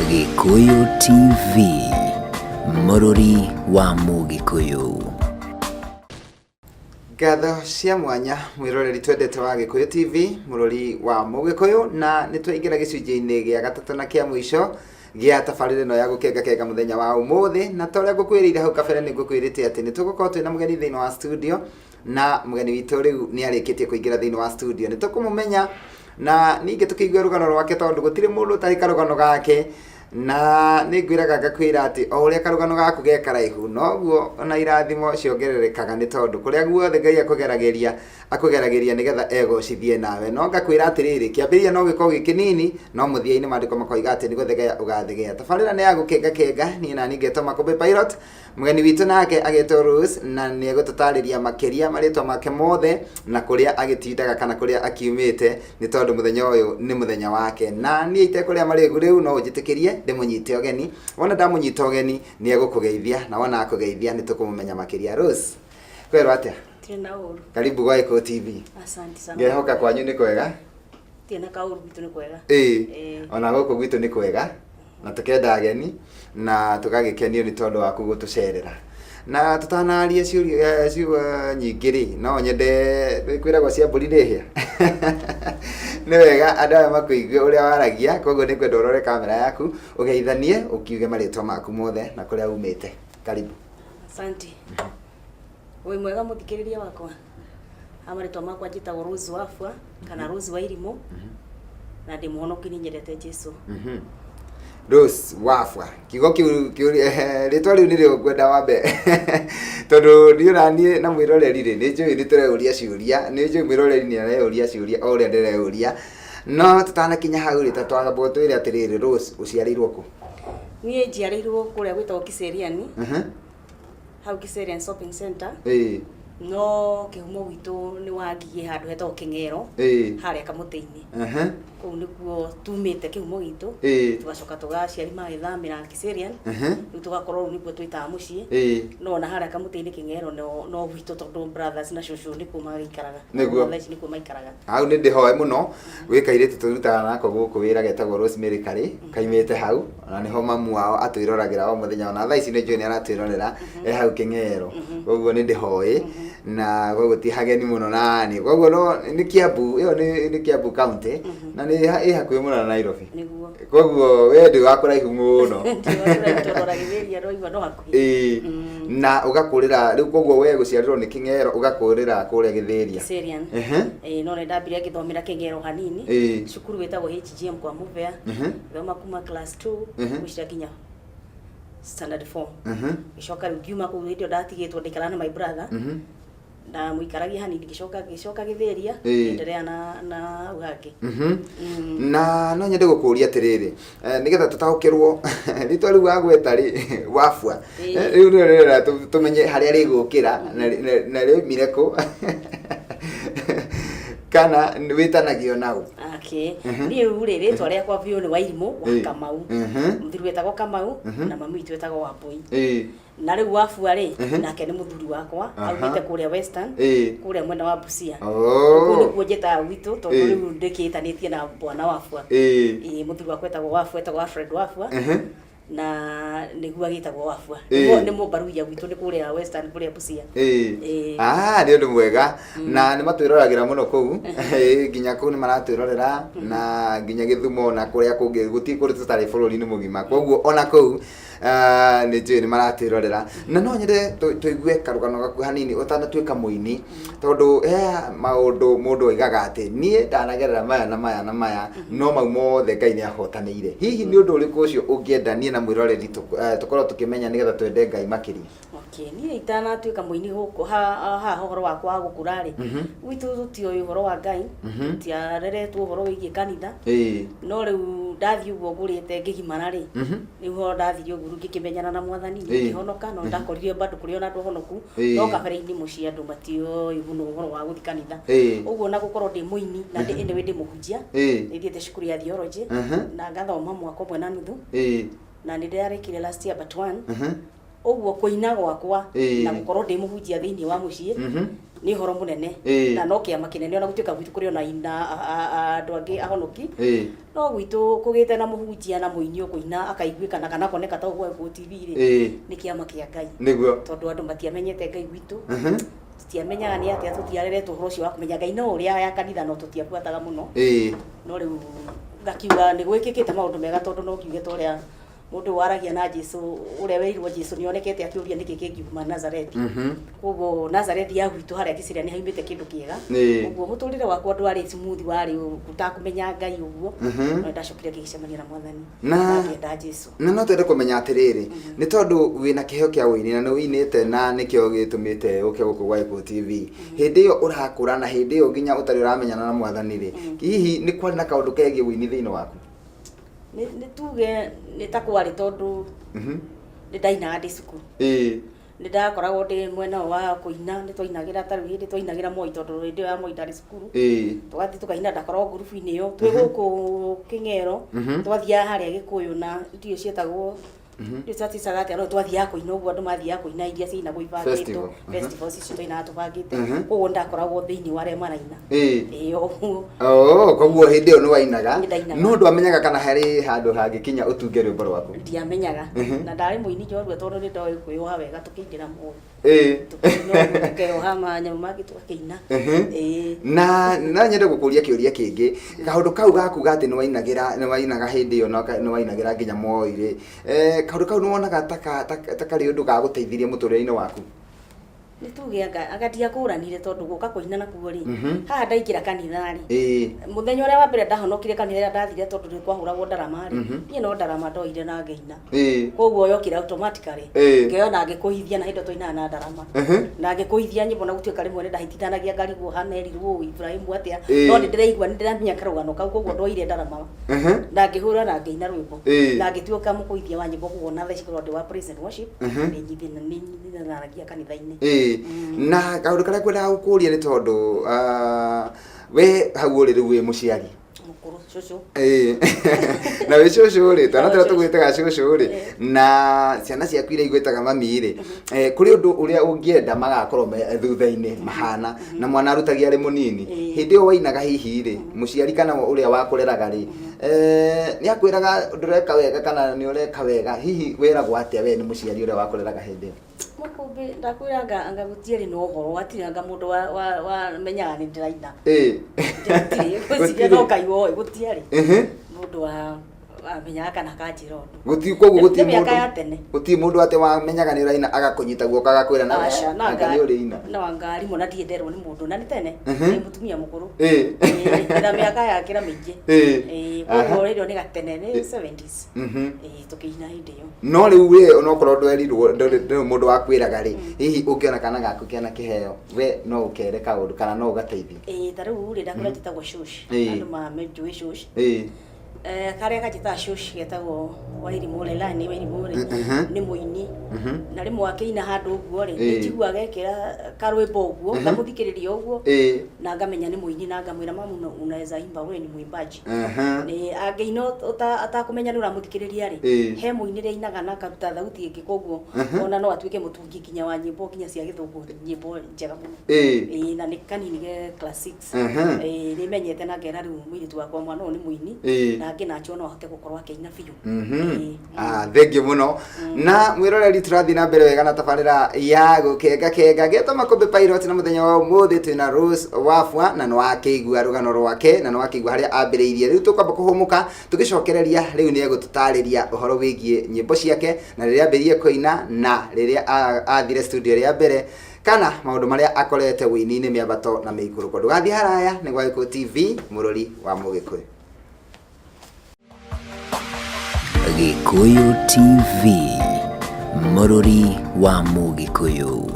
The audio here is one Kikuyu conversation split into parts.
Gĩkũyũ TV, mũrũri wa Mũgĩkũyũ. Ngatho cia mwanya mwĩroreri twendete wa Gĩkũyũ TV, mũrori wa Mũgĩkũyũ, na nĩ twaingĩra gĩcunjĩ-inĩ gĩa gatatũ na kĩa mũico gĩa tabarĩra ĩno ya gũkengakenga mũthenya wa ũmũthĩ. Na ta ũrĩa ngũkwĩrĩire hau kabere, nĩ ngũkwĩrĩte atĩ nĩ tũgũkorwo twĩna mũgeni thĩinĩ wa studio, na mũgeni witũ rĩu nĩ arĩkĩtie kũingĩra thĩinĩ wa studio. Nĩ tũkũmũmenya na ningĩ tũkĩigue rũgano rwake, tondũ gũtirĩ mũndũ ũtarĩ karũgano gake. Na nĩ ngwĩraga ngakwĩra atĩ o ũrĩa karũgano gaku ge karaihu, noguo ona irathimo ciongererekaga, nĩ tondũ kũrĩa guothe Ngai akũgeragĩria, akũgeragĩria nĩgetha egocithie nawe. No ngakwĩra atĩrĩrĩ, kĩambĩrĩria no gĩkorwo gĩ kĩnini, no mũthia-inĩ maandĩko makoiga atĩ nĩ gũthegea ũgathegea. Tabarĩra nĩ ya gũkengakenga, niĩ nani ngetwo Makũmbĩ Pilot. Mũgeni witũ nake agetwo Rose, na nĩ egũtũtarĩria makĩria marĩtwa make mothe na kũrĩa agĩtindaga kana kũrĩa akiumĩte, nĩ tondũ mũthenya ũyũ nĩ mũthenya wake. Na niĩ itekũrĩa marĩgu rĩu, no ũnjĩtĩkĩrie ndĩmũnyite ũgeni. Wona ndamũnyita ũgeni, nĩ egũkũgeithia, na wona akũgeithia nĩ tũkũmũmenya makĩria. Rose, kwerwo atĩa? Ndirĩ na ũru. Karibu gwa Gĩkũyũ TV. Asante sana. Ngehoka kwanyu nĩ kwega. Ndirĩ na kaũru, gwitũ nĩ kwega. Ĩĩ. Ĩĩ. Ona gũkũ gwitũ nĩ kwega, na tũkenda ageni na tũgagĩkenio nĩ tondũ waku gũtũcerera. Na tũtanaria ciũria ciugo nyingĩ rĩ, no nyende kwĩragwo cia mbũri nĩ hĩa. Nĩ wega andũ aya makũigue ũrĩa waragia, koguo nĩ ngwenda ũrore kamera yaku, ũgeithanie, ũkiuge marĩtwa maku mothe na kũrĩa umĩte. Karibu. Asante. Wĩ mwega mũthikĩrĩria wakwa. Ha marĩtwa makwa njĩtagwo Rose Wafua kana Rose wa Irimũ, na ndĩ mũhonoki, nĩ nyendete Jesu. Rose Wafua, kiugo kĩu rĩtwa rĩu nĩrĩo ngwenda wambe, tondũ niĩ ona niĩ na mwĩroreri rĩ, nĩ njũĩ nĩ tũreyũria ciũria, nĩ njũĩ mwĩroreri nĩ areyũria ciũria o ũrĩa ndĩreyũria. No tũtanakinya hau rĩ, ta twamba ũtwĩre atĩrĩrĩ, Rose, ũciarĩirwo kũ? Niĩ njiarĩirwo kũrĩa gwĩtagwo Kiseriani, hau Kiserian Shopping Center. No kĩhumo gwitũ nĩ Wangigĩ, handũ hetagwo Kĩng'ero, harĩa kamũtĩ-inĩ. Kũu nĩkuo tumĩte kĩhumo gitũ. Tũgacoka tũgaciari magĩthamĩra Kiserian. Rĩu tũgakorwo rĩu nĩkuo twĩtaga mũciĩ. No ona harĩa kamũtĩ-inĩ Kĩng'ero no gwitũ, tondũ brothers na cũcũ nĩkuo magĩikaraga. Nĩguo. Thaa ici nĩkuo maikaraga. Hau nĩ ndĩhoe mũno gwĩ kairĩtu tũrutaga nako gũkũ wĩra getagwo Rosemary Karĩ, kaimĩte hau, na nĩho mamu wao atwĩroragĩra o mũthenya. Ona thaa ici nĩ njũĩ nĩ aratwĩrorera e hau Kĩng'ero. Koguo nĩ ndĩhoĩ, na koguo ti hageni mũno naniĩ. Koguo no nĩ Kiambu, ĩyo nĩ Kiambu County, na nĩ ĩ hakuhĩ mũno na Nairobi. Nĩguo. Koguo we ndwĩ wa kũraihu mũno. Tondũ Gĩthĩria no no hakuhĩ. Ĩĩ. Na ũgakũrĩra rĩu, koguo we gũciarĩrwo nĩ Kĩng'ero, ũgakũrĩra kũrĩa Gĩthĩria. Kiserian. Ĩĩ, no nĩ ndambire ngĩthomera Kĩng'ero hanini. Cukuru wĩtagwo HGM kwa Mũbea. Thoma kuma class 2 gũcira nginya standard 4. Ngĩcoka rĩu ngiuma kũu. Hĩndĩ ĩyo ndatigĩtwo ndaikaraga na my brother. Ndamũikaragia hanini, ngĩcoka Gĩthĩria, ngĩendelea na hau hangĩ. Na no nyende gũkũria atĩrĩrĩ, nĩgetha tũtaũkĩrwo rĩtwa rĩu wagweta rĩ, Wafua. Rĩu nĩrĩo rĩrenda tũmenye harĩa rĩgũkĩra na rĩoimire kũ, kana wĩtanagio naũ? Okay. Niĩ rĩu rĩ, rĩtwa rĩakwa biũ nĩ Wairimũ wa Kamau. Mũthuri wetagwo Kamau na mami witũ wetagwo Wambũi. Na rĩu Wafua rĩ, nake nĩ mũthuri wakwa. Aumĩte kũrĩa Western, kũrĩa mwena wa Busia. Kũu nĩkuo njĩtaga gwitũ, tondũ rĩu ndĩkĩtanĩtie na bwana Wafua. Ĩĩ, mũthuri wakwa etagwo Wafua, etagwo Alfred Wafua, na nĩguo agĩtagwo Wafua. Nĩ mũmbaruia, gwitũ nĩ kũrĩa Western, kũrĩa Busia. Ĩĩ. Ah, nĩ ũndũ mwega, na nĩ matwĩroragĩra mũno kũu. Ĩĩ, nginya kũu nĩ maratwĩrorera, na nginya Gĩthumo na kũrĩa kũngĩ, gũtirĩ kũndũ tũtarĩ bũrũri-inĩ mũgima. Koguo ona kũu, ah, nĩ njũĩ nĩ maratwĩrorera. Na no nyende tũigue karũgano gaku hanini ũtanatuĩka mũini, tondũ he maũndũ mũndũ oigaga atĩ niĩ ndanagerera maya na maya na maya, no mau mothe Ngai nĩ ahotanĩire. Hihi nĩ ũndũ ũrĩkũ ũcio ũngĩenda niĩ na mwĩroreri tũkorwo tũkĩmenya nĩgetha twende Ngai makĩria? Okay, niĩ itanatuĩka mũini gũkũ haha, ũhoro wakwa wa gũkũra rĩ, gwitũ tũtioĩ ũhoro wa Ngai, tũtiareretwo ũhoro wĩgiĩ kanitha. No rĩu ndathiĩ ũguo ngũrĩte ngĩgimara rĩ, rĩu ho ndathire ũguo rĩu ngĩkĩmenyana na Mwathani, ngĩhonoka. No ndakorire bado kũrĩ ona andũ ahonoku, no kabere-inĩ mũciĩ andũ matioĩ mũno ũhoro wa gũthiĩ kanitha. Ũguo na gũkorwo ndĩ mũini na ndĩ anyway ndĩ mũhunjia, nĩ thiĩte cukuru ya theology na ngathoma mwaka ũmwe na nuthu, na nĩ ndĩrarĩkirie last year but one. Ũguo kũina gwakwa na gũkorwo ndĩ mũhunjia thĩinĩ wa mũciĩ. Nĩ ũhoro mũnene. Na no kĩama kĩnene, ona gũtuĩka gwitũ kũrĩ ona ina andũ angĩ ahonoki, no gwitũ kũgĩte na mũhunjia na mũini ũkũina akaiguĩkana kana akoneka ta ũguo gũkũ TV rĩ, nĩ kĩama kĩa Ngai. Tondũ andũ matiamenyete Ngai gwitũ, tũtiamenyaga nĩ atĩa, tũtiareretwo ũhoro ũcio wa kũmenya Ngai, no ũrĩa ya kanitha no tũtiabuataga mũno. No rĩu ngakiuga nĩ gwĩkĩkĩte maũndũ mega, tondũ no ngiuge ta ũrĩa mũndũ waragia na Jesu, ũrĩa werirwo Jesu nĩ onekete akĩũria nĩkĩ kĩngiuma Nazarethi. Koguo Nazarethi ya gwitũ harĩa Kĩcĩrĩa nĩ haumĩte kĩndũ kĩega. Ũguo mũtũrĩre wakwa ndwarĩ smooth, warĩ ũtakũmenya Ngai ũguo, no ndacokire ngĩgĩcemania na Mwathani na ngĩenda Jesu. Na no twende kũmenya atĩrĩrĩ, nĩ tondũ wĩna kĩheo kĩa ũini na nĩ ũinĩte na nĩkĩo gĩtũmĩte ũke gũkũ gwa Gĩkũyũ TV, hĩndĩ ĩyo ũrakũra na hĩndĩ ĩyo nginya ũtarĩ ũramenyana na Mwathani rĩ, hihi nĩ kwarĩ na kaũndũ kegiĩ ũini thĩinĩ waku? Nĩ tuge nĩ ta kwarĩ, tondũ nĩ ndainaga ndĩ cukuru. Nĩ ndakoragwo ndĩ mwena ũyũ wa kũina, nĩ twainagĩra, ta rĩu hĩndĩ twainagĩra Moi, tondũ hĩndĩ ĩyo ya Moi ndarĩ cukuru, tũgathiĩ tũkaina, ndakoragwo ngurubu-inĩ ĩyo twĩ gũkũ Kĩng'ero. Twathiaga harĩa Gĩkũyũ na ndiũĩ cietagwo, ndiũĩ ciaticaga atĩa, no twathiaga kũina ũguo andũ mathiaga kũina iria ciainagwo ibangĩtwo. Festival. Festivals icio twainaga tũbangĩte. Koguo ndakoragwo thĩinĩ wa arĩa maraina. Ĩĩ, ũguo. Oh, koguo hĩndĩ ĩyo nĩ wainaga? Nĩ ndainaga. No ndwamenyaga kana harĩ handũ hangĩkinya ũtunge rwĩmbo rwaku? Ndiamenyaga. Na ndarĩ mũini njorua, tondũ nĩ ndoĩ kwĩyoha wega tũkĩingĩra mũno, tũkĩina ũguo tũkeyoha manyamũ mangĩ tũgakĩina. Ĩĩ. Na no nyende gũkũria kĩũria kĩngĩ. Kaũndũ kau gaku ga atĩ nĩ wainagĩra, nĩ wainaga hĩndĩ ĩyo na nĩ wainagĩra nginya Moi rĩ, kaũndũ kau nĩ wonaga ta karĩ ũndũ gagũteithirie mũtũrĩre-inĩ waku? Nĩ tuge anga ndiakũranire, tondũ gũka kũina nakuo rĩ, haha ndaingĩra kanitha rĩ, mũthenya ũrĩa wa mbere ndahonokire kanitha ĩrĩa ndathire, tondũ nĩ kwahũragwo ndarama rĩ, niĩ no ndarama ndoire na ngĩina. Koguo yokire automatically. Ngĩoya na ngĩkũithia, na hĩndĩ ĩyo twainaga na ndarama na ngĩkũithia nyĩmbo, na gũtuĩka rĩmwe nĩ ndahĩtithanagia ngarigwo hanerirwo ũũ Ibrahimu atĩa, no nĩ ndĩraigua nĩ ndĩramenya karũgano kau, koguo ndoire ndarama na ngĩhũra na ngĩina rwĩmbo na ngĩtuĩka mũkũithia wa nyĩmbo. Koguo na thaa ici korwo ndĩ wa praise and worship, nĩ nyithanagia kanitha-inĩ. Ĩĩ, na kaũndũ karĩa ngwendaga gũkũria nĩ tondũ we hau ũrĩ rĩu wĩ mũciari mũkũrũ, cũcũ. Ĩĩ. Na wĩ cũcũ rĩ, twana tũrĩa tũgwĩtaga cũcũ rĩ, na ciana ciaku iria igwĩtaga mami rĩ, kũrĩ ũndũ ũrĩa ũngĩenda magakorwo me thutha-inĩ mahana, na mwana arutagia arĩ mũnini. Hĩndĩ ĩyo wainaga hihi rĩ, mũciari kana ũrĩa wakũreraga rĩ, nĩ akwĩraga ndũreka wega kana nĩ ũreka wega? Hihi weragwo atĩa we nĩ mũciari ũrĩa wakũreraga hĩndĩ ĩyo? Makũmbĩ, ndakwĩra anga gũtiarĩ na ũhoro, hatirĩ anga mũndũ wa menyaga nĩ ndĩraina. Gũtirĩ, ngwĩciria no Ngai woĩ, gũtiarĩ mũndũ wa wamenyaga kana akanjĩra ũndũ. Gũtirĩ, koguo Nĩ gũtirĩ mĩaka mũndũ ya tene. Gũtirĩ mũndũ atĩ wamenyaga nĩ ũraina agakũnyita guoko agakwĩra na Aca, no anga anga nĩ ũrĩina? No anga arimũ, na ndirĩ nderwo nĩ mũndũ, na nĩ tene. Ndĩ mũtumia mũkũrũ. Ĩĩ, na mĩaka yakĩra mĩingĩ. Ĩĩ, koguo rĩrĩ nĩ gatene, nĩ 70s. Ĩĩ, tũkĩina hĩndĩ ĩyo. No rĩu we onokorwo ndwerirwo, ndũrĩ mũndũ wakwĩraga rĩ, hihi ũngĩona kana gaku kena kĩheo, we no ũkere kaũndũ kana no ũgateithie? Ĩĩ, ta rĩu rĩ, ndakwĩra njĩtagwo Shush. Andũ mamĩnjũĩ Shush. Karĩa kanjĩtaga Shush getagwo Wairimũ Lelani Wairimũ rĩ, nĩ mũini, na rĩmwe akĩina handũ ũguo rĩ, nĩ njiguaga ekĩra karwĩmbo ũguo, ngamũthikĩrĩria ũguo na ngamenya nĩ mũini, na ngamwĩra, "Mamu, unaweza imba, wewe ni mwimbaji." Nĩ angĩina atakũmenya nĩ ũramũthikĩrĩria rĩ, he mũinĩre ainaga na akaruta thauti ĩngĩ, koguo ona no atuĩke mũtungi nginya wa nyĩmbo nginya cia gĩthũngũ, nyĩmbo njega mũno. Ĩĩ, na nĩ kanini ge class 6. Ĩĩ, nĩ menyete na ngera rĩu mũirĩtu wakwa mwana ũyũ nĩ mũini, na ngĩnachwo no ahote gũkorwo akĩina biũ. Ĩĩ. Ah, thengiũ mũno. Na mwĩroreri, tũrathiĩ na mbere wega na tabarĩra ya gũkenga kenga getwo Makũmbĩ Pilot, na mũthenya wa ũmũthĩ twĩna Rose Wafwa, na nĩwakĩigua rũgano rwake na nĩwakĩigua harĩa ambĩrĩirie. Rĩu tũkwamba kũhũmũka, tũgĩcokereria rĩu nĩ egũtũtarĩria ũhoro wĩgiĩ nyĩmbo ciake na rĩrĩa ambĩrĩirie kũina na rĩrĩa athire studio rĩa mbere, kana maũndũ marĩa akorete wĩini-inĩ, mĩambato na mĩikũrũko. Ndũgathiĩ haraya, nĩ gwa Gĩkũyũ TV, mũrũri wa Mũgĩkũyũ. Gĩkũyũ TV, mũrũri wa Mũgĩkũyũ.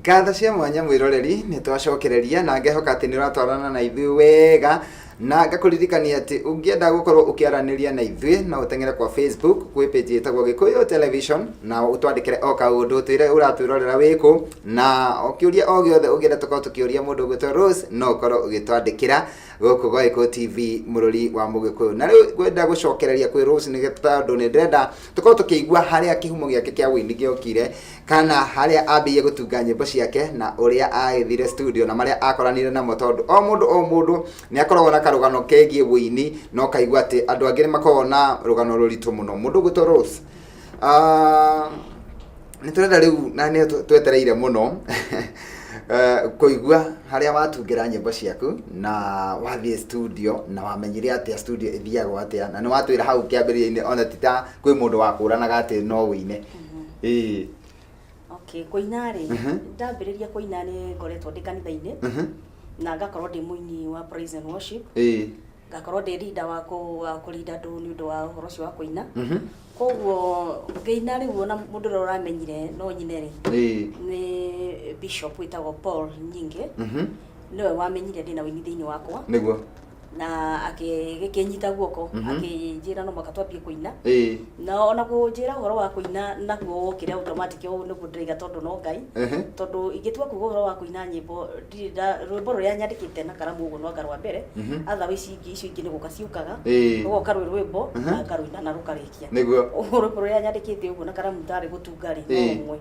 Ngatho cia mwanya mwĩroreri, nĩ twacokereria na ngehoka atĩ nĩ ũratwarana na ithuĩ wega, na ngakũririkania atĩ ũngĩenda gũkorwo ũkĩaranĩria na ithuĩ no ũteng'ere kwa Facebook kwĩ page ĩtagwo Gĩkũyũ Television, na ũtwandĩkĩre o kaũndũ, ũtwĩre ũratwĩrorera wĩkũ, na o kĩũria o gĩothe ũngĩenda tũkorwo tũkĩũria mũndũ ũgwĩtwo Rose, no ũkorwo ũgĩtwandĩkĩra. Gũkũ gwa Gĩkũyũ TV, mũrũri wa Mũgĩkũyũ. Na rĩu ngwenda gũcokereria kwĩ Rose nĩ tondũ nĩ ndĩrenda tũkorwo tũkĩigua harĩa kĩhumo gĩake kĩa ũini gĩokire, kana harĩa ambĩrĩirie gũtunga nyĩmbo ciake, na ũrĩa agĩthire studio na marĩa akoranire namo, tondũ o mũndũ o mũndũ nĩ akoragwo na karũgano kegiĩ ũini, na ũkaigua atĩ andũ angĩ nĩ makoragwo na rũgano rũritũ mũno. Mũndũ ũgwĩtwo Rose, nĩ tũrenda rĩu na nĩ twetereire mũno kũigua harĩa watungĩra nyĩmbo ciaku na wathiĩ studio na wamenyire atĩa studio ĩthiagwo atĩa, na nĩ watwĩra hau kĩambĩrĩria-inĩ ona ti ta kwĩ mũndũ wakũranaga atĩ no wĩine. Ĩĩ. Okay, kũina rĩ, ndambĩrĩria kũina nĩ ngoretwo ndĩ kanitha-inĩ na ngakorwo ndĩ mũini wa praise and worship, ngakorwo ndĩ leader wa kũ lead andũ nĩ ũndũ wa ũhoro ũcio wa kũina. Koguo ngĩina rĩu, ona mũndũ ũrĩa ũramenyire no nyine rĩ, nĩ bishop wĩtagwo Paul Nyingĩ. Nĩwe wamenyire ndĩna ũini thĩinĩ wakwa na agĩkĩnyita guoko, akĩnjĩra no mũhaka twambie kũina. Na ona kũnjĩra ũhoro wa kũina naguo wokire automatic, ũũ nĩguo ndĩraiga, tondũ no Ngai, tondũ ingĩtua kuga ũhoro wa kũina nyĩmbo, ndirĩ rwĩmbo rũrĩa nyandĩkĩte na karamu ũguo no anga rwa mbere. Otherwise ingĩ icio ingĩ nĩ gũka ciũkaga, rũgoka rwĩ rwĩmbo na ngarũina na rũkarĩkia. Ũguo rwĩmbo rũrĩa nyandĩkĩte ũguo na karamu tarĩ gũtunga rĩ, no rũmwe.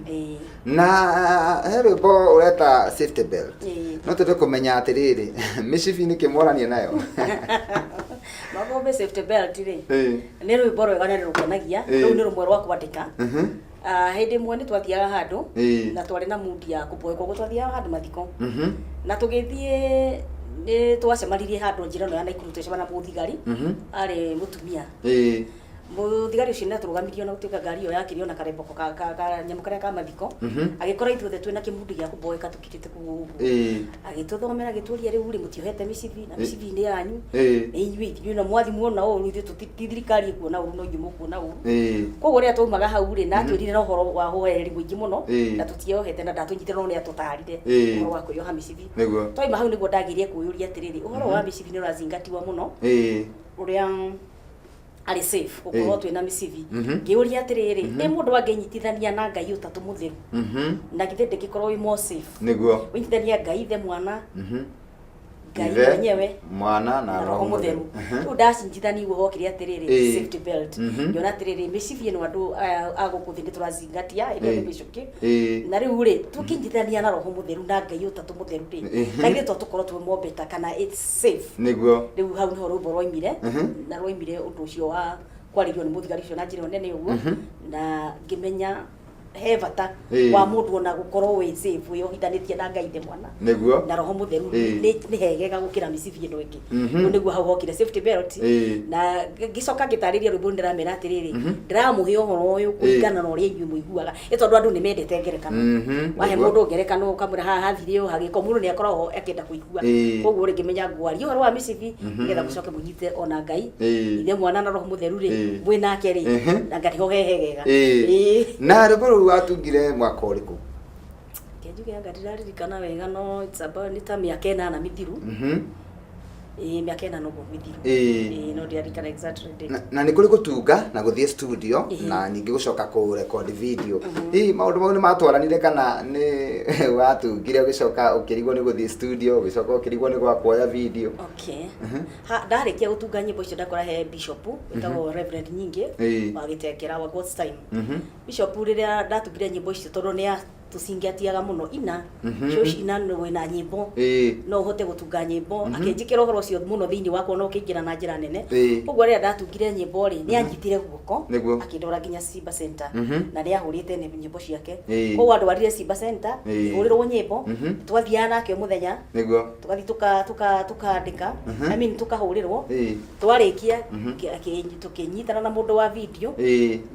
Ĩĩ. Na he rwĩmbo ũreta Safety Belt. Ĩĩ. No twende kũmenya atĩrĩrĩ, mĩcibi nĩkĩ mwarania nayo? Magombe Safety Belt rĩ, nĩ rwĩmbo rwega na nĩ rũkenagia. Rũu nĩ rũmwe rwa kwandĩka. Hĩndĩ ĩmwe nĩ twathiaga handũ na twarĩ na mood ya kũboeka, ũguo twathiaga handũ mathiko na tũgĩthiĩ, nĩ twacemanirie handũ njĩra ĩno ya Naikuru, twacemania na mũthigari, arĩ mũtumia. Mũthigari ũcio nĩ atũrũgamirie, ona gũtuĩka ngari ĩyo yakĩrĩ ona karemboko ka nyamũ karĩa ka mathiko, agĩkora ithuothe twĩna kĩmundu gĩa kũboeka tũkirĩte kũu ũguo. Agĩtũthomera, agĩtũria, "Rĩu rĩ, mũtiohete mĩcibi na mĩcibi-inĩ yanyu? Nĩ inyuĩ ithuĩ na mwathi muona ũru, ithuĩ ti thirikari ĩkuona ũru, no inyuĩ mũkuona ũru." Koguo rĩrĩa twaumaga hau rĩ, na atwĩrire na ũhoro wa ũhereri mũingĩ mũno na tũtiohete na ndatũnyitire, no nĩ atũtarire ũhoro wa kwĩyoha mĩcibi. Twaima hau nĩguo ndagĩire kwĩyũria atĩrĩrĩ, ũhoro wa mĩcibi nĩ ũrazingatiwa mũno, ũrĩa arĩ safe gũkorwo twĩna mĩcibi. Ngĩũria atĩrĩrĩ, ĩ mũndũ angĩnyitithania na Ngai Ũtatũ Mũtheru, na githĩ ndĩngĩkorwo wĩ more safe ũnyitithania Ngai Ithe, Mwana, Ngai Ithe, mwenyewe Mwana na na Roho Mũtheru. Rĩu ndacinjithania ũguo hokire atĩrĩrĩ, safety belt. Ngĩona atĩrĩrĩ, mĩcibi ĩno andũ aya a gũkũ thĩ nĩ tũrazingatia ĩrĩa nĩ mĩcuki, na rĩu rĩ, tũkĩnyitithania na Roho Mũtheru na Ngai Ũtatũ Mũtheru rĩ, na githĩ to tũkorwo twĩ more better kana it's safe? Rĩu hau nĩho rwĩmbo rwaimire, na rwaimire ũndũ ũcio wa kwarĩrio nĩ mũthigari ũcio na njĩra ĩyo nene ũguo, na ngĩmenya he bata wa mũndũ ona gũkorwo wĩ safe wĩyohithanĩtie na Ngai Ithe, Mwana na Roho Mũtheru. Nĩ hegega gũkĩra mĩcibi ĩno ĩngĩ. Rĩu nĩguo hau hokire Safety Belt. Na ngĩcoka ngĩtarĩria rwĩmbo rũu, ndĩramera atĩrĩrĩ, ndĩramũhe ũhoro ũyũ kũringana na ũrĩa inyuĩ mũiguaga, ĩ tondũ andũ nĩ mendete ngerekano. Wahe mũndũ ngerekano ũkamwĩra haha hathire ũũ hagĩka, mũndũ nĩ akoragwo akĩenda kũigua. Koguo rĩ, ngĩmenya ngwaria ũhoro wa mĩcibi nĩgetha mũcoke mũnyite ona Ngai Ithe, Mwana na Roho Mũtheru rĩ, mwĩ nake rĩ, na nganiho he hegega. Na rwĩmbo rũu watungire mwaka ũrĩkũ? Njuge anga ndiraririkana wega, no it's about nĩ ta mĩaka 8 mĩthiru. Ĩĩ, mĩaka 8 ũguo mĩthiru. Ĩĩ, no ndiririkana exactly date. Na nĩ kũrĩ gũtunga na gũthiĩ studio na ningĩ gũcoka kũ record video. Hihi maũndũ mau nĩ matwaranire, kana nĩ watungire ũgĩcoka ũkĩrigwo nĩ gũthiĩ studio, ũgĩcoka ũkĩrigwo nĩ gwa kuoya video? Okay, ha ndarĩkia gũtunga nyĩmbo icio, ndakora he bishop wĩtagwo Reverend Nyingĩ wa Gĩtengera wa God's Time. Bishop, rĩrĩa ndatungire nyĩmbo icio, tondũ nĩ atũcingatiaga mũno, ina cũci, ina wĩna nyĩmbo, no ũhote gũtunga nyĩmbo, akĩnjĩkĩra ũhoro ũcio mũno thĩinĩ wakwa na ũkĩingĩra na njĩra nene. Koguo rĩrĩa ndatungire nyĩmbo rĩ, nĩ anyitire guoko, akĩndwara nginya Simba Center, na nĩ ahũrĩte nyĩmbo ciake. Koguo andwarire Simba Center, ngĩhũrĩrwo nyĩmbo. Twathiaga nake o mũthenya, tũgathiĩ tũkandĩka, I mean, tũkahũrĩrwo. Twarĩkia, tũkĩnyitana na mũndũ wa video,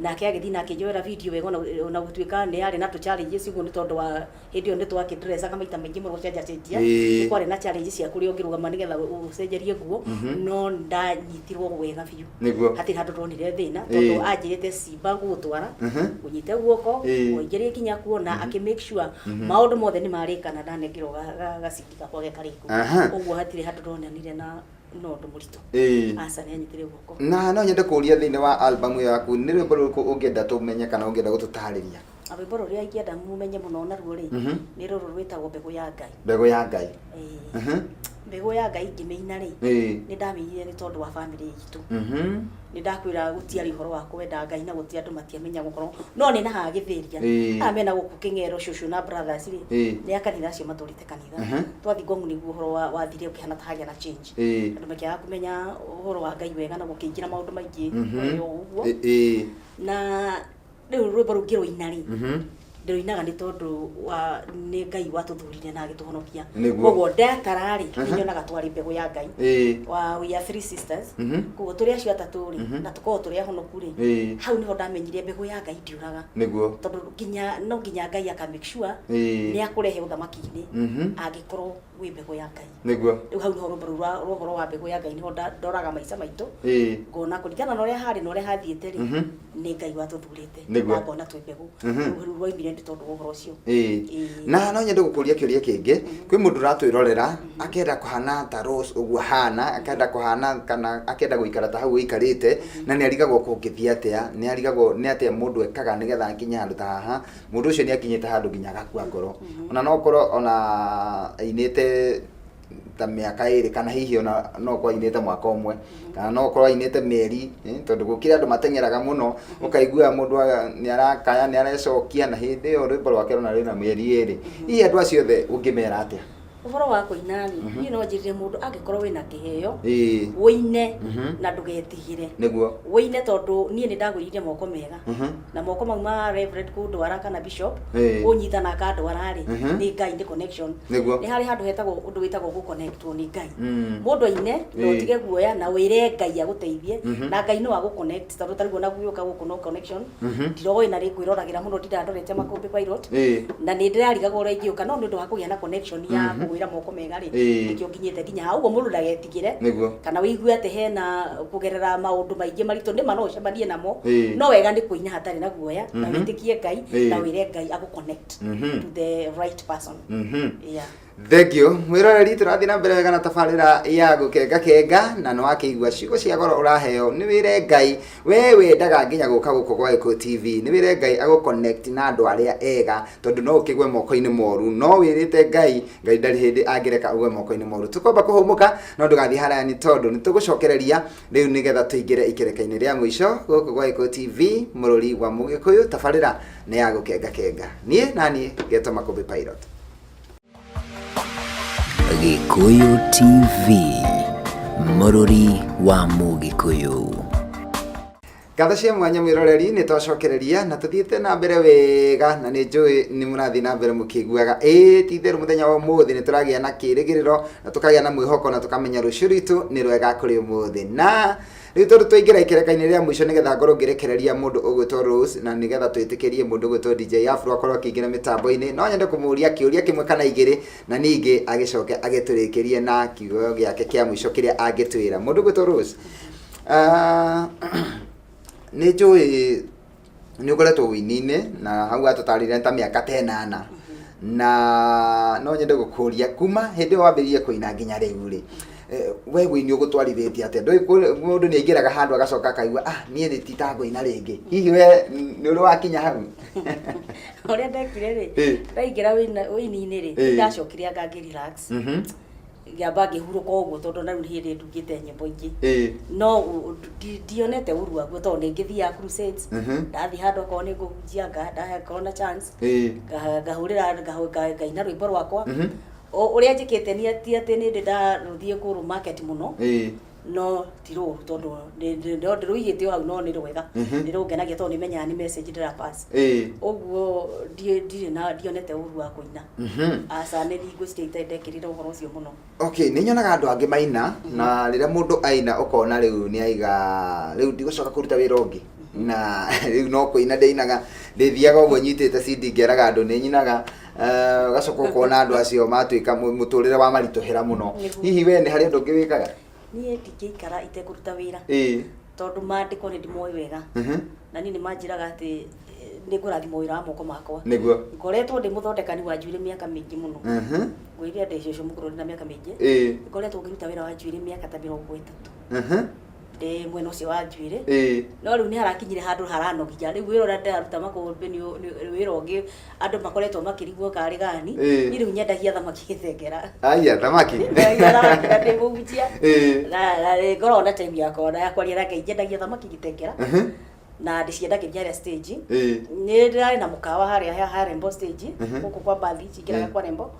nake agĩthiĩ na akĩnjoera video wega, ona gũtuĩka nĩ yarĩ na tũ challenges ũguo, nĩ tondũ wa hĩndĩ ĩyo nĩ twakĩndressaga maita maingĩ mũno, gũcenja cenjia. Nĩ kwarĩ na challenge cia kũrĩa ũngĩrũgama nĩgetha ũcenjerie nguo, no ndanyitirwo wega biũ. Hatirĩ handũ ndonire thĩna, tondũ anjĩrĩte Simba ngũgũtwara, ũnyite guoko, ũingĩrie nginya kuo, na akĩ make sure maũndũ mothe nĩ marĩka na ndanengerwo gacindi gakwa ge karĩku. Ũguo hatirĩ handũ ndonanire na ũndũ mũritũ. Aca, nĩ anyitire guoko. Na no nyende kũria, thĩinĩ wa album ĩyo yaku, nĩ rwĩmbo rũrĩkũ ũngĩenda tũmenye kana ũngĩenda gũtũtarĩria? Rwĩmbo rũrĩa ingĩenda mũmenye mũno naruo rĩ, nĩ rũrũ rwĩtagwo Mbegũ ya Ngai. Mbegũ ya Ngai. Ĩĩ. Mbegũ ya Ngai ngĩmĩina rĩ, nĩ ndamĩinire nĩ tondũ wa bamĩrĩ itũ. Nĩ ndakwĩra gũtiarĩ ũhoro wa kwenda Ngai na gũtirĩ andũ matiamenyaga ũhoro, no nĩ na haha Gĩthĩria, haha mena gũkũ Kĩng'ero cũcũ na brothers rĩ, nĩ a kanitha acio matũrĩte kanitha. Twathiĩ Ngong nĩguo ũhoro wathire ũkĩhana ta hagĩa na change. Andũ makĩaga kũmenya ũhoro wa Ngai wega na gũkĩingĩra maũndũ maingĩ o ũguo. Na rĩu rwĩmbo rũu ngĩrũina rĩ, ndĩrũinaga nĩ tondũ wa nĩ Ngai watũthurire na agĩtũhonokia. Koguo ndatara rĩ, nĩ nyonaga twarĩ mbegũ ya Ngai. Wa we are three sisters. Koguo tũrĩ acio atatũ rĩ, na tũkoragwo tũrĩ ahonoku rĩ, hau nĩho ndamenyire mbegũ ya Ngai ndiũraga. Tondũ nginya no nginya Ngai aka make sure nĩ akũrehe ũthamaki-inĩ angĩkorwo wĩ mbegũ ya Ngai. Rĩu hau nĩho rwĩmbo rũu rwa ũhoro wa mbegũ ya Ngai nĩho ndoraga maica maitũ, ngona kũringana na ũrĩa harĩ na ũrĩa hathiĩte rĩ, nĩ Ngai watũthurĩte na ngona twĩ mbegũ. Rĩu rũu rwaumire nĩ tondũ wa ũhoro ũcio. Na no nyende gũkũria kĩũria kĩngĩ. Kwĩ mũndũ ũratwĩrorera akenda kũhana ta Rose ũguo ahana, akenda kũhana kana akenda gũikara ta hau ũikarĩte, na nĩ arigagwo kũngĩthiĩ atĩa, nĩ arigagwo nĩ atĩa mũndũ ekaga nĩgetha akinye handũ ta haha. Mũndũ ũcio nĩ akinyĩte handũ nginya agakua ngoro. Ona no ũkorwo ona ainĩte ta mĩaka ĩrĩ kana hihi ona no ũkorwo ainĩte mwaka ũmwe kana no ũkorwo ainĩte mĩeri, tondũ gũkĩrĩ andũ mateng'eraga mũno, ũkaigua mũndũ nĩ arakaya nĩ arecokia na hĩndĩ ĩyo rwĩmbo rwake rona rwĩna mĩeri ĩrĩ. Hihi andũ acio othe ũngĩmera atĩa? Ũhoro wa kũina rĩ, niĩ no njĩrire mũndũ angĩkorwo wĩna kĩheo, ũine na ndũgetigĩre. Ũine tondũ niĩ nĩ ndagũrire moko mega. Na moko mau ma reverend kũndwara kana bishop, kũnyita na akandwara rĩ, nĩ Ngai, nĩ connection. Nĩ harĩ handũ hetagwo ũndũ wĩtagwo gũ connectwo nĩ Ngai. Mũndũ aine na ũtige guoya na wĩre Ngai agũteithie, na Ngai no agũ connect tondũ ta rĩu ona gũgĩũka gũkũ no connection. Ndiroĩ na rĩ ngwĩroragĩra mũno ndindandorete Makũmbĩ Pilot. Na nĩ ndĩrarigagwo ũrĩa ingĩũka no nĩ ũndũ wa kũgĩa na connection ya kũgwĩra moko mega rĩ, nĩkĩo nginyĩte nginya hau. Ũguo mũndũ ndagetigĩre kana wĩigue atĩ hena kũgerera maũndũ maingĩ maritũ, nĩma no ũcemanie namo, no wega nĩ kũina hatarĩ na guoya na wĩtĩkie Ngai na wĩre Ngai agũ connect to the right person. Yeah. Thank you. Mwĩroreri, tũrathiĩ na mbere wega na tabarĩra ya gũkenga kenga, na nĩ wakĩigua ciugo cia goro ũraheo. Nĩ wĩre Ngai we wendaga nginya gũka gũkũ gwa Gĩkũyũ TV, nĩ wĩre Ngai agũ connect na andũ arĩa ega, tondũ no ũkĩgwe moko-inĩ moru, no wĩrĩte Ngai, Ngai ndarĩ hĩndĩ angĩreka ũgwe moko-inĩ moru. Tũkwamba kũhũmũka, no ndũgathiĩ haraya nĩ tondũ nĩ tũgũcokereria rĩu nĩgetha tũingĩre ikereka-inĩ rĩa mũico gũkũ gwa Gĩkũyũ TV, mũrũri wa Mũgĩkũyũ. Tabarĩra nĩ ya gũkenga kenga. Niĩ na niĩ ngetwo Makũmbĩ Pilot. Gĩkũyũ TV, mũrũri wa Mũgĩkũyũ. Ngatho cia mwanya mwĩroreri, nĩ twacokereria na tũthiĩte na mbere wega, na nĩ njũĩ nĩ mũrathiĩ na mbere mũkĩiguaga ĩĩ ti itherũ mũthenya wa ũmũthĩ nĩ tũragĩa na kĩrĩgĩrĩro na tũkagĩa na mwĩhoko na tũkamenya rũciũ rwitũ nĩ rwega kũrĩ ũmũthĩ. Na rĩu tondũ twaingĩra ikereka-inĩ rĩa mũico, nĩgetha ngorwo ngĩrekereria mũndũ ũgwĩtwo Rose na nĩgetha twĩtĩkĩrie mũndũ ũgwĩtwo DJ Afro akorwo akĩingĩra mĩtambo-inĩ, no nyende kũmũria kĩũria kĩmwe kana igĩrĩ, na ningĩ agĩcoke agĩtũrĩkĩrie na kiugo gĩake kĩa mũico kĩrĩa angĩtwĩra. Mũndũ ũgwĩtwo Rose, nĩ njũĩ nĩ ũkoretwo ũini-inĩ na hau watũtarĩria nĩ ta mĩaka ta ĩnana, na no nyende gũkũria kuma hĩndĩ ĩyo wambĩrĩirie kũina nginya rĩu rĩ, we ũini ũgũtwarithĩtie atĩa? Ndũĩ mũndũ nĩ aingĩraga handũ agacoka akaigua, ah, niĩ nĩ ti ta ngũina rĩngĩ. Hihi we nĩ ũrĩ wakinya hau? Ũrĩa ndekire rĩ, ndaingĩra ũini-inĩ rĩ, ndacokire anga ngĩ relax. Ngĩamba ngĩhurũka ũguo tondũ na rĩu nĩ hĩndĩ ndungĩte nyĩmbo ingĩ. No ndionete ũru waguo tondũ nĩ ngĩthiaga crusades. Ndathiĩ handũ okorwo nĩ ngũhunjia, ndakorwo na chance, ngahũrĩra, ngaina rwĩmbo rwakwa. Ũrĩa njĩkĩte nĩ ti atĩ nĩ ndĩ ndarũthiĩ kũrũ market mũno, no ti rũru tondũ no ndĩrũigĩte o hau, no nĩ rwega. Nĩ rũngenagia tondũ nĩ menyaga nĩ message ndĩra pass. Ũguo ndirĩ na ndionete ũru wa kũina. Aca, nĩ ngwĩciria itarĩ ndekĩrĩra ũhoro ũcio mũno. Okay, nĩ nyonaga andũ angĩ maina, na rĩrĩa mũndũ aina ũkona rĩu nĩ aiga rĩu ndigũcoka kũruta wĩra ũngĩ, na rĩu no kũina ndĩinaga, ndĩthiaga ũguo nyitĩte CD ngeraga andũ nĩ nyinaga. Ũgacoka ũkona andũ acio matuĩka mũtũrĩre wa maritũhĩra mũno. Hihi we nĩ harĩ ũndũ ũngĩ wĩkaga? Niĩ ndingĩikara itekũruta wĩra, tondũ maandĩko nĩ ndĩmoĩ wega, na niĩ nĩ manjĩraga atĩ nĩ ngũrathimwo wĩra wa moko makwa. Ngoretwo ndĩ mũthondekani wa njuĩrĩ mĩaka mĩingĩ mũno. Ngwĩrire ndĩ cũcũ mũkũrũ, ndĩ na mĩaka mĩingĩ. Ngoretwo ngĩruta wĩra wa njuĩrĩ mĩaka ta 30. Ndĩ mwena ũcio wa njuĩrĩ. No rĩu nĩ harakinyire handũ haranogia. Rĩu wĩra ũrĩa ndĩraruta makũmbĩ nĩ wĩra ũngĩ andũ makoretwo makĩrigwo karĩ gani. Niĩ rĩu nyendagia thamaki Gĩthengera. Aya, thamaki. Nyendagia thamaki na ndĩ mũhunjia. Na ngoragwo na time yakwa na ya kwaria na Ngai. Nyendagia thamaki Gĩtengera. Na ndĩciendagĩria harĩa stage. Nĩ ndĩrarĩ na mũkawa harĩa ha Rembo stage, gũkũ kwa Mbathi, cingĩraga kwa Rembo.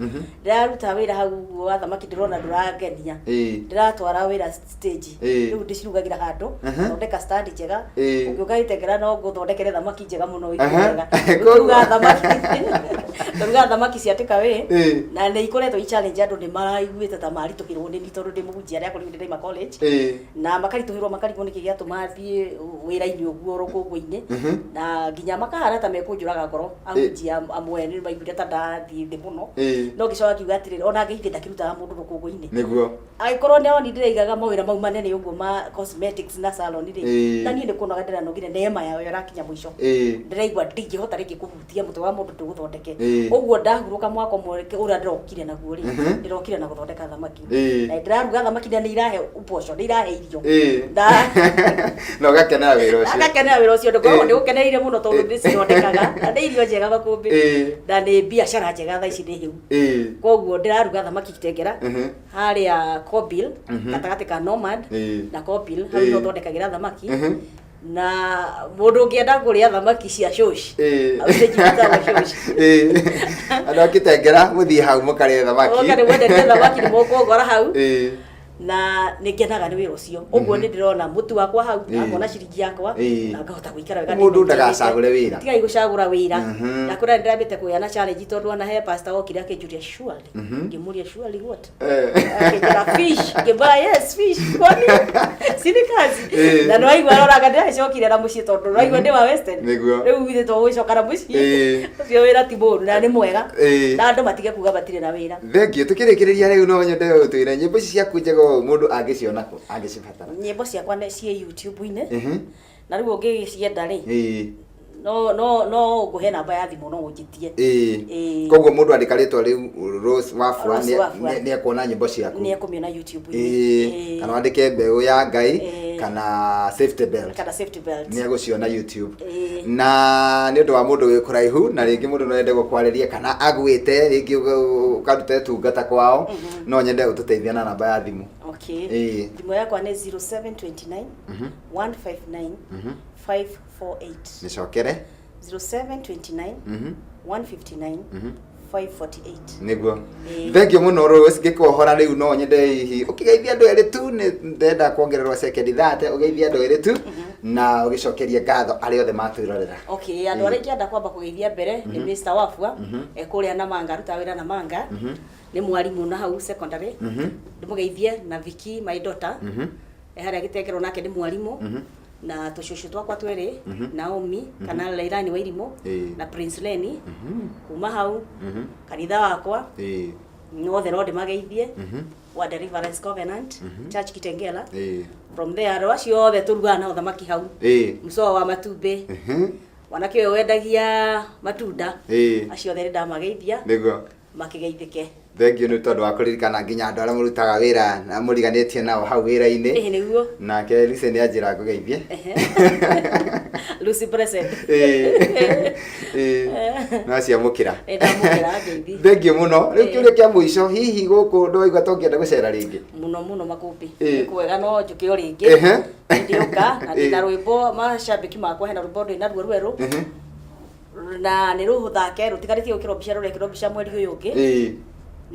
Ndĩraruta wĩra hau ũguo wa thamaki ndĩrona ndũrangenia. Ndĩratwara wĩra stage. Rĩu ndĩcirugagĩra handũ, thondeka stand njega. Ũngĩũka Gĩtengera no ngũthondekere thamaki njega mũno ũigue wega. Tũrugaga thamaki. Tũrugaga thamaki cia take away. Na nĩ ikoretwo i challenge, andũ nĩ maraiguĩte ta maritũhĩrwo nĩ niĩ tondũ ndĩ mũhunjia arĩa akorirwo ndĩ ndaima college. Na makaritũhĩrwo, makarigwo nĩkĩ gĩatũma thiĩ wĩra-inĩ ũguo rũkũngũ-inĩ, na nginya makahana ta mekũnjũraga ngoro. Ahunjia amwe nĩ maiguire ta ndathiĩ thĩ mũno, no ngĩcoka ngiuga atĩrĩrĩ, ona Ngai ithe ndakĩrutaga mũndũ rũkũngũ-inĩ. Angĩkorwo nĩ oni ndĩraigaga mawĩra mau manene ũguo ma cosmetics na salon rĩ, na niĩ nĩ kũnoga ndĩranogire, neema yayo ĩrakinya mũico. Ndĩraigua ndingĩhota rĩngĩ kũhutia mũtwe wa mũndũ ndĩũthondeke. Ũguo ndahurũka mwaka ũmwe ũrĩa ndĩrokire naguo rĩ, ndĩrokire na gũthondeka thamaki. Na ndĩraruga thamaki na nĩ irahe uboco, nĩ irahe irio. Na ũgakenera wĩra ũcio. Ngakenera wĩra ũcio, ndũkoragwo nĩ ũkenereire mũno tondũ ndĩcithondekaga na nĩ irio njega makũmbĩ, na nĩ biacara njega thaa ici nĩ hĩu. Koguo ndĩraruga thamaki Kitengera, harĩa Kobil, gatagatĩ ka Nomad na Kobil, hau nĩho thondekagĩra thamaki. Na mũndũ ũngĩenda kũrĩa thamaki cia shosh, hau stage ĩtagwo shosh. Andũ a Kitengera, mũthiĩ hau mũkarĩe thamaki. Oka nĩ mwendete thamaki, nĩ mũkũngora hau. Na nĩ ngenaga nĩ wĩra ũcio. Ũguo nĩ ndĩrona mũtu wakwa hau, ngona ciringi yakwa, na ngahota gũikara wega. Mũndũ ndagacagũre wĩra. Tigai gũcagũra wĩra. Ndakwĩra nĩ ndĩrambĩte kũgĩa na challenge, tondũ ona he pastor okire akĩnjũria, "Surely?" Ngĩmũria, "Surely what?" Akĩnjĩra, "Fish." Ngĩmwĩra, "Yes, fish, kwani si ni kazi?" Na nĩwaigua aroraga ndĩracokire na mũciĩ, tondũ nĩwaigua ndĩ wa Western. Rĩu ithuĩ tũgũgĩcoka na mũciĩ. Ũcio wĩra ti mũũru na nĩ mwega, na andũ matige kuga matirĩ na wĩra. Thengiũ. Tũkĩrĩkĩrĩria rĩu, no nyende ũtwĩre nyĩmbo ici ciaku njega ũũ mũndũ angĩciona kũ angĩcibatara? Nyĩmbo ciakwa nĩ ciĩ YouTube-inĩ. Na rĩu ũngĩgĩcienda rĩ, no ngũhe namba ya thimũ, no ũnjĩtie. Koguo mũndũ andĩka rĩtwa rĩu Rose Wafua, Rose Wafua. nĩ ekuona nyĩmbo ciaku. Nĩ ekũmĩona YouTube-inĩ. Kana wandĩke Mbeũ ya Ngai kana Safety Belt. Kana Safety Belt. Nĩ egũciona YouTube. Na nĩ ũndũ wa mũndũ wĩ kũraihu na rĩngĩ mũndũ no ende gũkwarĩria kana agwĩte rĩngĩ ũkarute tungata kwao, no nyende ũtũteithie na namba ya thimũ. Okay. Thimũ yakwa nĩ 0729 159 548. Nĩcokere. 0729 159 548. Nĩguo. Thengiũ mũno, Rose. Ngĩkuohora rĩu, no nyende hihi ũkĩgeithia andũ erĩ tu. Nĩ ndenda kuongererwo sekendi 30, ũgeithie andũ erĩ tu na ũgĩcokerie ngatho arĩa othe matwĩrorera. Okay, andũ arĩa ingĩenda kwamba kũgeithia mbere nĩ Mr. Wafua, e kũrĩa Namanga, arutaga wĩra Namanga, nĩ mwarimũ na hau secondary. Ndĩmũgeithie na Vicky, my daughter, e harĩa Gĩtengerwo, nake nĩ mwarimũ, na tũcũcũ twakwa twĩrĩ, Naomi kana Leilani wa Irimũ na Prince Leni. Kuma hau, kanitha wakwa othe no ndĩmageithie, wa Deliverance Covenant Church Kitengela. From there, andũ acio othe tũrugaga nao thamaki hau, mũcoa wa matumbĩ, mwanake ũyũ wendagia matunda, acio othe nĩ ndamageithia. Makĩgeithĩke. Thengiũ nĩ tondũ wa kũririkana nginya andũ arĩa mũrutaga wĩra na mũriganĩtie nao hau wĩra-inĩ. Ĩĩ, nĩguo. Nake Lucy nĩ anjĩra ngũgeithie. Lucy present. Ĩĩ, no ciamũkĩra. Ĩĩ, ndamũkĩra ngeithi. Thengiũ mũno. Rĩu kĩũria kĩa mũico, hihi gũkũ ndwaigua ta ũngĩenda gũcera rĩngĩ? Mũno mũno, makũmbĩ. Nĩ kwega, no njũke o rĩngĩ. Ndĩũka na ndĩna rwĩmbo, macambĩki makwa, hena rwĩmbo ndĩ naruo rwerũ, na nĩ rũthake rũtigarĩtie gwĩkĩrwo mbica, rũrekĩrwo mbica mweri ũyũ ũngĩ.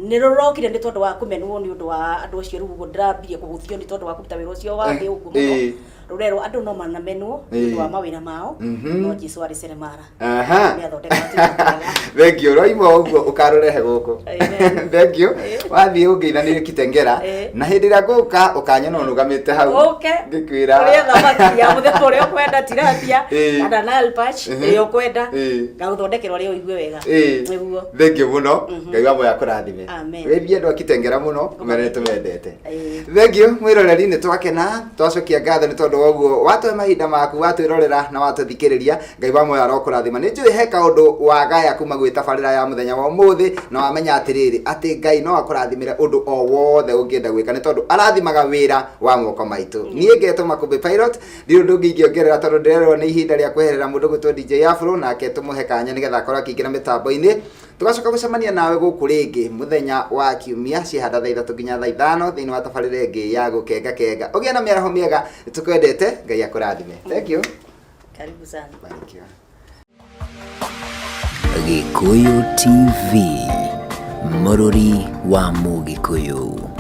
Nĩ rũrokire nĩ tondũ wa kũmenwo nĩ ũndũ wa andũ acio. Rĩu ũguo ndĩrambirie kũhũthio nĩ tondũ wa kũruta wĩra ũcio wa thĩ ũguo mũno. Rũrerwo andũ no manamenwo nĩ ũndũ wa mawĩra mao, no Jesu arĩ seremara. Nĩ athondekaga tuĩka twega. Thengiũ. Roima ũguo ũkarũrehe gũkũ. Amen. Thengiũ. Wathiĩ ũngeithanĩrie Kitengera, na hĩndĩ ĩrĩa ngũka ũkanyona ũnũgamĩte hau Ũke ngĩkwĩra ũrĩe thamaki ya mũthemba ũrĩa ũkwenda, tilapia kana Nile perch, ĩrĩa ũkwenda, ngagũthondekera ũrĩa ũigue wega. Nĩguo. Thengiũ mũno. Ngai wa moya kũrathime. Amen. Geithie andũ a Kitengera mũno, ũmere nĩ tũmendete. Ĩĩ. Thengiũ, mwĩroreri. Nĩ twakena, twacokia ngatho nĩ tondũ Tondũ wa ũguo watũhe mahinda maku, watwĩrorera na watũthikĩrĩria, Ngai wa muoyo arokũrathima. Nĩ njũĩ he kaũndũ wagaya kuma gwĩ tabarĩra ya mũthenya wa ũmũthĩ, na wamenya atĩrĩrĩ, atĩ Ngai no akũrathimĩre ũndũ o wothe ũngĩenda gwĩka, nĩ tondũ arathimaga wĩra wa moko maitũ. Niĩ ngetwo Makũmbĩ Pilot, ndirĩ ũndũ ũngĩ ingĩongerera tondũ ndĩrerwo nĩ ihinda rĩa kweherera mũndũ gwĩtwo DJ Afro, nake tũmũhe kanya nĩgetha akorwo akĩingĩra mĩtambo-inĩ. Tũgacoka gũcemania nawe gũkũ rĩngĩ mũthenya wa kiumia ciĩhanda thaa 3 nginya thaa 5 thĩinĩ wa tabarĩra ĩngĩ ya gũkenga kenga. Ũgĩe na mĩaraho mĩega, nĩtũkwendete, Ngai akũrathime. Thank you. Karibu sana. Barikiwa. Gĩkũyũ TV, mũrũri wa Mũgĩkũyũ.